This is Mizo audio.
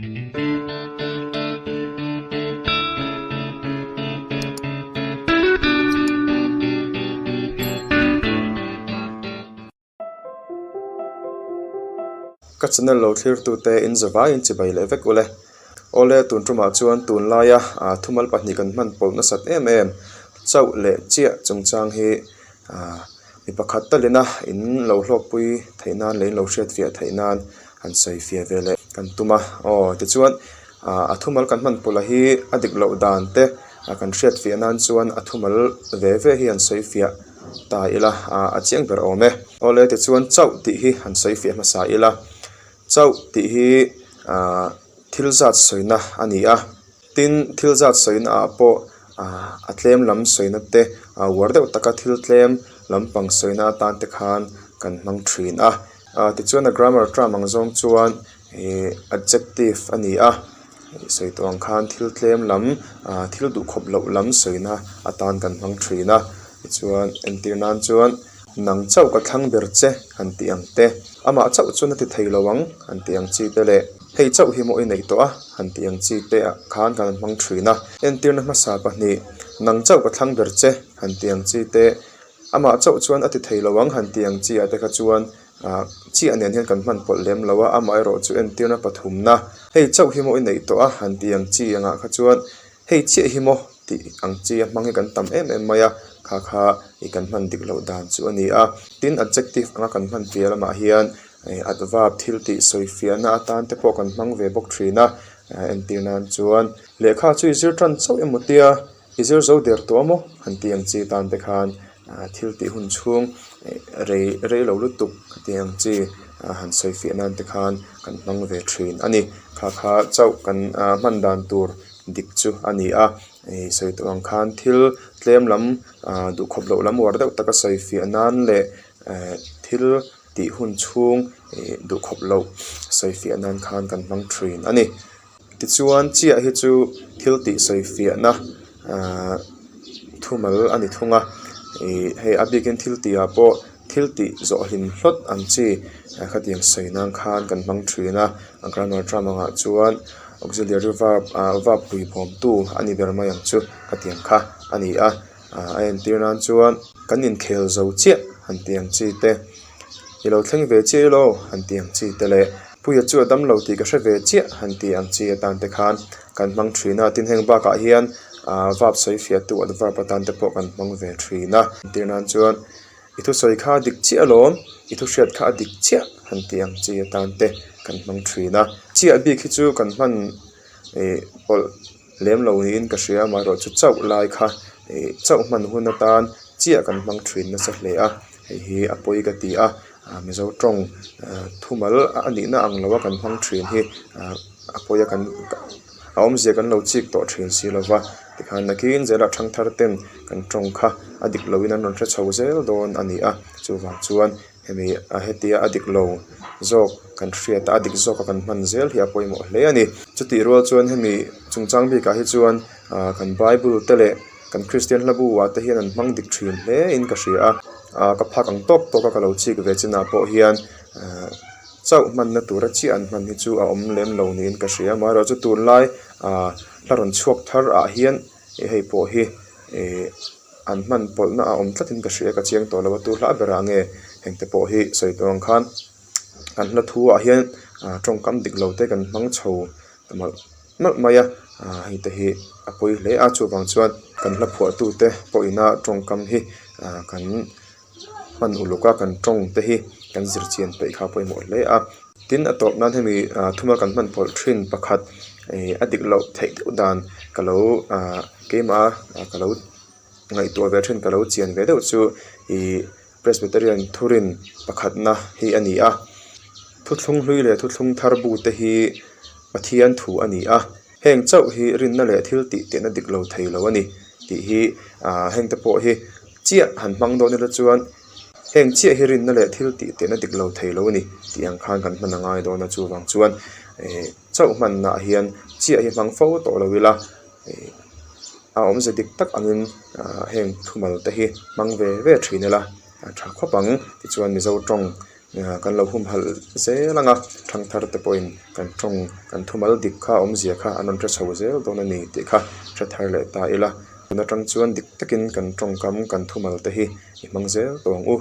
Ka channel lo thlir tute in zavai in chibai leh vek ule. Awle tun tumah chuan tunlaia ah thumal pahnih kan hman pawlh nasat em em chauh leh chiah chungchang hi ah mi pakhat talina in lo hlawkpui theih nan leh in lo hriatfiah theih nan han sawi fiah ve leh kan tum a. Aw tichuan ah a thumal kan hman pawlh hi a dik loh dan te kan hriatfiah nan chuan a thumal ve ve hi an sawi fiah. Ta ila a chiang ber awm e. Awle tichuan chauh tih hi han sawi fiah hmasa ila. Chauh tih hi ahh thil zat sawina a ni a. Tin, thil zat sawina ah pawh ahh a tlem lam sawina te a uar deuh taka thil tlem lampang sawina atan te khan kan hmang thin a. Ah tichuan a grammar term ang zawng chuan ih adjective a ni a. Sawi tawh ang khan thil tlem lam ah thil duhkhawp loh lam sawina atan kan hmang thin a tichuan entir nan chuan nang chauh ka thlang ber che han tih ang te amah chauh chuan a ti thei lo ang han tih ang chi te leh hei chauh hi maw i neih tawh a han tih ang chi te ah khan kan hmang thin a entirna hmasa pahnih nang chauh ka thlang ber che han tih ang chi te amah chauh chuan a ti thei lo ang han tih ang chi ah te kha chuan. Ah chiah nen hian kan hman pawlh lem lo a, amaherawh chu entirna pathumna hei chauh hi maw i neih tawh a han tih ang chi angah kha chuan hei chiah hi maw tih ang chi a hmang hi kan tam em em mai a, kha kha i kan hman dik loh dan chu a ni a. Tin, adjective anga kan hman piah lamah hian ih adverb thil tih sawi fiahna atan te pawh kan hmang ve bawk thin a, entir nan chuan lehkha chu i zir tan chauh emaw tia I zir zo der tawh a maw? Han ti ang chi tan te khan thil tih hun chhung rei rei lo lutuk ka ti ang chi han sawi fiah nan te khan kan hmang ve thin a ni. Kha kha chauh kan hman dan tur dik chu a ni a, ih sawi tawh ang khan thil tlem lam duhkhawp loh lam uar deuh taka sawi fiah nan leh thil tih hun chhung ih duhkhawp loh sawi fiah nan khan kan hmang thin a ni. Tichuan chiah hi chu thil tih sawi fiahna ahh thumal a ni thung a ih hei a bikin thil tih ah pawh thil tih zawh hlim hlawt ang chi khatiang sawi nan khan kan hmang thin a a grammar term angah chuan auxiliary verb ah verb puibawmtu a ni ber mai ang chu khatiang kha a ni a ah a entir nan chuan kan inkhel zo chiah han tih ang chi te. I lo thleng ve chiah ilo han ti ang chi te leh Puia chu a dam lo tih ka hre ve chiah han ti ang chi atan te khan kan hmang thin a tin heng bakah hian ah verb sawi fiah tu adverb atan te pawh kan hmang ve thin a entir nan chuan i thusawi kha a dik chiah alawm i thu hriat kha a dik chiah han ti ang chi atan te kan hmang thin a chiah bik hi chu kan hman ih pawlh lem lo niin ka hria amaherawhchu chauh lai kha ih chauh hman hun atan chiah kan hmang thin nasa hle a. Hei hi a pawi ka ti a, Mizo tawng thumal a nihna ang lo a kan hmang thin hi a pawi a kan a awmzia kan lo chik tawh thin si lo va, tikhan nakin zelah thangthar ten kan tawng kha a dik loin an rawn hre chho zel dawn a ni a, chuvang chuan hemi a hetia a dik lo zawk kan hriat a, a dik zawk a kan hman zel hi a pawimawh hle a ni. Chutih rual chuan hemi chungchang bikah hi chuan kan bible te leh. Kan Kristian hla bu ah te hian an hmang dik thin hle in ka hria a, ah ka phak ang tawk tawk a ka lo chik ve chin ah pawh hian ah chauh hmanna tura chiah an hman hi chu a awm lem lo niin ka hria amaherawh chu tunlai ah hla rawn chhuak thar ah hian hei pawh hi ih an hman pawlh na a awm tlat in ka hria ka chiang tawh lo a tu hla berah nge heng te pawh hi sawi tawh ang khan an hla thu ah hian ah tawngkam dik lo te kan hmang chho ta malh. Nawlh mai a, hei te hi a pawi hle a, chuvang chuan kan hla phuahtu te pawhina tawngkam hi kan hman uluk a, kan tawng te hi kan zir chian peih kha a pawimawh hle a. Tin, a tawp nan hemi thuma kan hman pawlh thin pakhat ih a dik loh theih deuh dan ka lo keimah a ka lo ngaihtuah ve thin ka lo chian ve deuh chu ih Presbyterian thurin pakhatna hi a ni a, thuthlung hlui leh thuthlung thar bu te hi Pathian thu a ni a, heng chauh hi rinna leh thil tih tehna dik lo thei lo a ni tih hi ah heng te pawh hi chiah han hmang dawn ila chuan heng chiah hi rinna leh thil tih tehna dik lo thei lo a ni tih ang khan kan hman a ngai dawn a chuvang chuan eh chauh hmannaah hian chiah hi hmang fo tawh lo ila ih a awmze dik tak angin ah heng thumal te hi hmang ve ve thin ila a tha khawp ang tichuan Mizo tawng. Kan lo humhalh zel ang a, thangthar te pawhin kan tawng kan thumal dik kha awmzia kha an rawn hre chho zel dawn a ni tih kha hre thar leh ta ila. Tun atang chuan dik takin kan tawngkam kan thumal te hi i hmang zel tawh ang u.